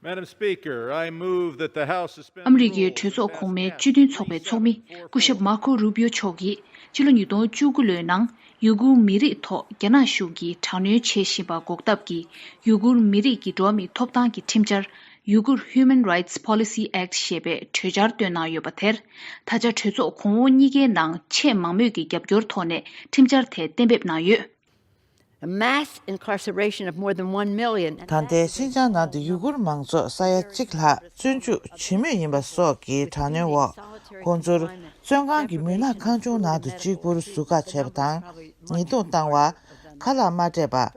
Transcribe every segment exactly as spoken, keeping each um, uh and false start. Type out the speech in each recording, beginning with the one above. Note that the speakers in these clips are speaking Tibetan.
Madam Speaker, I move that the House suspend ཨ་མི་རི་ཀའི་གྲོས་ཚོགས་གོང་མའི་སྤྱི་མཐུན་ཚོགས་པའི་ཚོགས་མི་སྐུ་ཞབས་མར་ཁོ་རུ་པིའོ་མཆོག་གིས་ཕྱི་ལོ་ཉིས་སྟོང་བཅུ་དགུ་ལོའི་ནང་ཡུ་གུར་མི་རིགས་ཐོག་རྒྱ་ནག་གཞུང་གིས་དྲག་གནོན་བྱེད་བཞིན་པ་འགོག་ཐབས་ཀྱི་ཡུ་གུར་མི་རིགས་ཀྱི་འགྲོ་བ་མིའི་ཐོབ་ཐང་གི་ཁྲིམས་འཆར། Uyghur Human Rights Policy Act ཞེས་པའི་གྲོས་འཆར་བཏོན་གནང་ཡོད་པ་དེར། ད་ཆ་གྲོས་ཚོགས་གོང་འོག་གཉིས་ཀའི་ནང་ཆེས་མང་མོས་ཀྱི་རྒྱབ་སྐྱོར་ཐོག་ནས་ཁྲིམས་འཆར་དེ་གཏན་འབེབས་གནང་ཡོད། A mass incarceration of more than one million. ད་ལྟའི་ཤིན་ཅང་ནང་དུ་ཡུ་གུར་མང་ཚོགས་ས་ཡ་གཅིག་ལྷག་བཙོན་འཇུག་བྱེད་མུས་ཡིན་པ་སོགས་ཀྱི་དྲག་གནོན་འོག་ཁོང་ཚོར་བཙོན་ཁང་གི་མུན་ནག་ཁང་ཆུང་ནང་དུ་གཅིག་པུར་ཟུར་བཀག་བྱས་པ་དང་། ཉེས་རྡུང་བཏང་བ། ཁ་ལག་མ་སྤྲད་པ།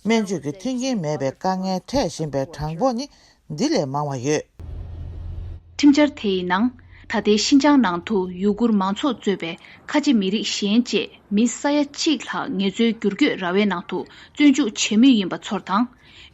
སྨན་བཅོས་ཀྱི་མཐུན་རྐྱེན་མེད་པའི་དཀའ་ངལ་འཕྲད་བཞིན་པའི་གྲངས་འབོར་ནི་འདི་ལས་མང་བ་ཡོད། ཁྲིམས་འཆར་དེའི་ནང་། ད་ལྟའི་ཤིན་ཅང་ནང་དུ་ཡུ་གུར་མང་ཚོགས་གཙོས་པའི་ཁ་ཆེ་མི་རིགས་གཞན་བཅས་མི་ས་ཡ་གཅིག་ལྷག་ངལ་རྩོལ་བསྒྱུར་བཀོད་ར་བའི་ནང་དུ་བཙོན་འཇུག་བྱེད་མུས་ཡིན་པ་ཚོར་དང་།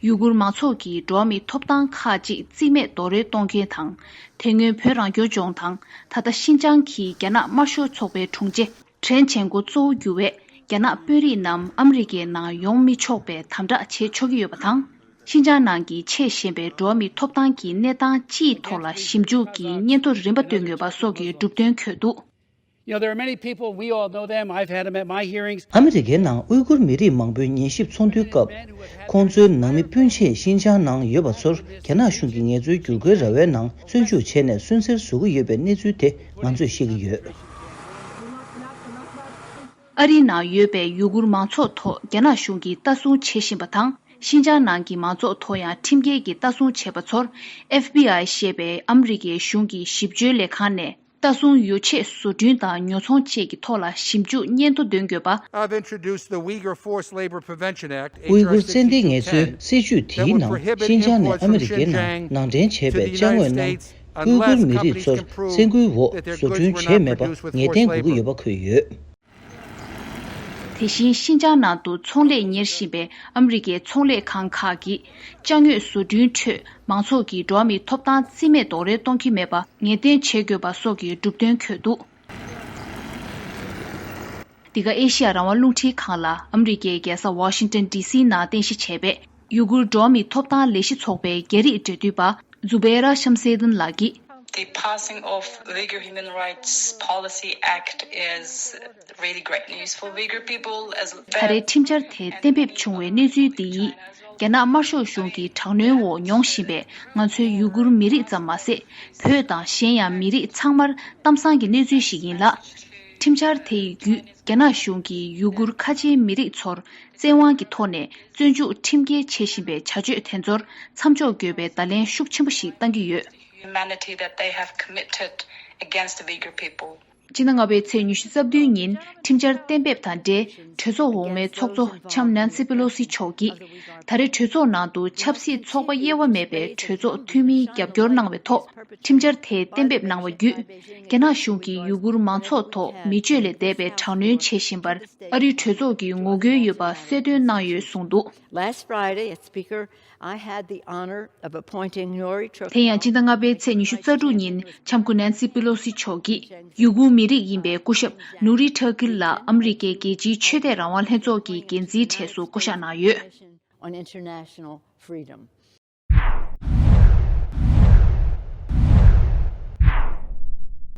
ཡུ་གུར་མང་ཚོགས་ཀྱི་འགྲོ་བ་མིའི་ཐོབ་ཐང་ཁག་ཅིག་རྩིས་མེད་རྡོག་རོལ་གཏོང་མཁན་དང་། དེ་སྔོན་བོད་རང་སྐྱོང་ལྗོངས་དང་ད་ལྟ་ཤིན་ཅང་གི་རྒྱ་ནག་དམར་ཤོག་ཚོགས་པའི་དྲུང་ཆེ། ཁྲེན་ཆན་གོ་གཙོ་བོ་གྱུར་བའི་རྒྱ་ནག་དཔོན་རིགས་རྣམས་ཨ་མི་རི་ཀའི་ནང་ཡོང་མི་ཆོག་པའི་དམ་དྲག་བྱེད་ཆོག་གི་ཡོད་པ་དང་། ཤིན་ཅང་ནང་གི་ཆེས་ཞན་པའི་འགྲོ་བ་མིའི་ཐོབ་ཐང་གི་གནས་སྟངས་སྤྱིའི་ཐོག་ལ་ཞིབ་འཇུག་གི་སྙན་ཐོ་རིམ་པ་བཏོན་དགོས་པ་སོགས་ཀྱི་གྲུབ་དོན་འཁོད་འདུག། You know, there are many people, we all know them, I've had them at my hearings. ཨ་མི་རི་ཀའི་ནང་ཨུའི་གུར་མི་རིགས་མང་པོའི་ཉན་ཞིབ་ཚོགས་འདུའི་སྐབས། ཁོང་ཚོའི་ནང་མི་སྤུན་མཆེད་ཤིན་ཅང་ནང་ཡོད་པ་ཚོར་རྒྱ་ནག་གཞུང་གིས་ངལ་རྩོལ་བསྒྱུར་བཀོད་ར་བའི་ནང་བཙོན་འཇུག་བྱས་ནས་སུན་གཙེར་བཟོ་གི་ཡོད་པའི་གནས་ཚུལ་དེ་ང་ཚོས་ཤེས་ཀྱི་ཡོད། ཨ་རིའི་ནང་ཡོད་པའི་ཡུ་གུར་མང་ཚོགས་ཐོག་རྒྱ་ནག་གཞུང་གིས་ལྟ་སྲུང་བྱེད་བཞིན་པ་དང་། ཤིན་ཅང་ནང་གི་མང་ཚོགས་ཐོག་ཡང་ཁྲིམས་འགལ་གྱི་ལྟ་སྲུང་བྱས་པ་ཚོར་ཨེཕ་བི་ཨའི་ཞེས་པའི་ཨ་མི་རི་ཀའི་གཞུང་གི་ཞིབ་དཔྱོད་ལས་ཁང་ནས་ལྟ་སྲུང་ཡོ་ཆས་བཟོ་སྐྲུན་དང་ཉོ་ཚོང་བཅས་ཀྱི་ཐོག་ལ་ཞིབ་འཇུག་སྙན་ཐོ་འདོན་དགོས་པ། I've introduced the Uyghur Forced Labor Prevention Act, ཨུའི་གུར་ཙན་དན་ངལ་རྩོལ་སྲིད་ཇུས་དེའི་ནང་ཤིན་ཅང་ནས་ཨ་མི་རི་ཀའི་ནང་ནང་འདྲེན་བྱས་པའི་ཅ་དངོས་རྣམས་ཨུའི་གུར་མི་རིགས་ཚོར་བཙན་སྐུལ་འོག་བཟོ་སྐྲུན་བྱས་མེད་པ་ངེས་གཏན་དགོས་ཀྱི་ཡོད་པ་འཁོད་ཡོད། དེ་བཞིན་ཤིན་ཅང་ནང་དུ་ཚོང་ལས་གཉེར་བཞིན་པའི་ཨ་མི་རི་ཀའི་ཚོང་ལས་ཁང་ཁག་གིས་ཅ་དངོས་བཟོ་སྐྲུན་ཁྲོད་མང་ཚོགས་ཀྱི་འགྲོ་བ་མིའི་ཐོབ་ཐང་རྩིས་མེད་རྡོག་རོལ་གཏོང་གི་མེད་པ་ངེས་གཏན་བྱེད་དགོས་པ་སོགས་ཀྱི་གྲུབ་དོན་འཁོད་འདུག། འདི་ག་ཨེ་ཤི་ཡ་རང་དབང་རླུང་འཕྲིན་ཁང་ལ་ཨ་མི་རི་ཀའི་རྒྱལ་ས་ཝ་ཤིང་ཏོན་ཌི་སི་ནང་རྟེན་གཞི་བྱས་པའི་ཡུ་གུར་འགྲོ་བ་མིའི་ཐོབ་ཐང་ལས་གཞི་ཚོགས་པའི་རྒྱ་རིགས་འབྲེལ་མཐུད་པ་ཛུ་བེ་ར་ཤམ་སེ་དུན་ལགས་ཀྱིས། The passing of Uyghur Human Rights Policy Act is really great news for Uyghur people as ད་རེས་ཁྲིམས་འཆར་དེ་གཏན་འབེབས་བྱུང་བའི་གནས་ཚུལ་འདི་ཡིས་རྒྱ་ནག་དམར་ཤོག་གཞུང་གི་དྲག་གནོན་འོག་མྱོང་བཞིན་པའི་ང་ཚོའི་ཡུ་གུར་མི་རིགས་ཙམ་མ་ཟད་བོད་དང་གཞན་ཡང་མི་རིགས་ཚང་མར་གཏམ་བཟང་གི་གནས་ཚུལ་ཞིག་ཡིན་ལ། ཁྲིམས་འཆར་དེ་ཡི་བརྒྱུད་རྒྱ་ནག་གཞུང་གིས་ཡུ་གུར་ཁ་ཆེའི་མི་རིགས་ཚོར་བཙན་དབང་གི་ཐོག་ནས་བཙོན་འཇུག་ཁྲིམས་འགལ་བྱེད་བཞིན་པའི་བྱ་སྤྱོད་དེ་ཚོར་མཚམས་འཇོག་དགོས་པའི་བརྡ་ལན་ཤུགས་ཆེན་པོ་ཞིག་བཏང་གི་ཡོད། Humanity that they have committed against the Uyghur people. སྤྱི་ཟླ་ལྔ་པའི་ཚེས་ཉི་ཤུ་རྩ་བདུན་ཉིན་ཁྲིམས་འཆར་གཏན་འབེབས་དང་འབྲེལ་གྲོས་ཚོགས་འོག་མའི་ཚོགས་གཙོ་ལྕམ་ནན་སི་པེ་ལོ་སི་མཆོག་གིས་ད་རེས་གྲོས་ཚོགས་ནང་དུ་ཆབ་སྲིད་ཚོགས་པ་དབྱེ་བ་མེད་པའི་གྲོས་ཚོགས་འཐུས་མིའི་རྒྱབ་སྐྱོར་གནང་བའི་ཐོག་ཁྲིམས་འཆར་དེ་གཏན་འབེབས་གནང་བ་བརྒྱུད། རྒྱ་ནག་གཞུང་གིས་ཡུ་གུར་མང་ཚོགས་ཐོག་མི་སྤྱོད་ལས་འདས་པའི་དྲག་གནོན་བྱེད་བཞིན་པར་ཨ་རིའི་གྲོས་ཚོགས་ཀྱིས་ངོ་རྒོལ་ཡོད་པ་གསལ་སྟོན་གནང་ཡོད་གསུངས་འདུག། Last Friday, as Speaker, I had the honor of appointing Nuri Turkey. དེ་ཡང་སྤྱི་ཟླ་ལྔ་པའི་ཚེས་ཉི་ཤུ་རྩ་དྲུག་ཉིན་ལྕམ་སྐུ་ནན་སི་པི་ལོ་སི་མཆོག་གིས་ཡུ་གུར་མི་རིགས་ཡིན་པའི་སྐུ་ཞབས་ནུ་རི་ཐར་ཀིལ་ལ་ཨ་མི་རི་ཀའི་རྒྱལ་སྤྱིའི་ཆོས་དད་རང་དབང་ལྷན་ཚོགས་ཀྱི་འགན་འཛིན་གྲས་སུ་བསྐོ་གཞག་གནང་ཡོད། On international freedom.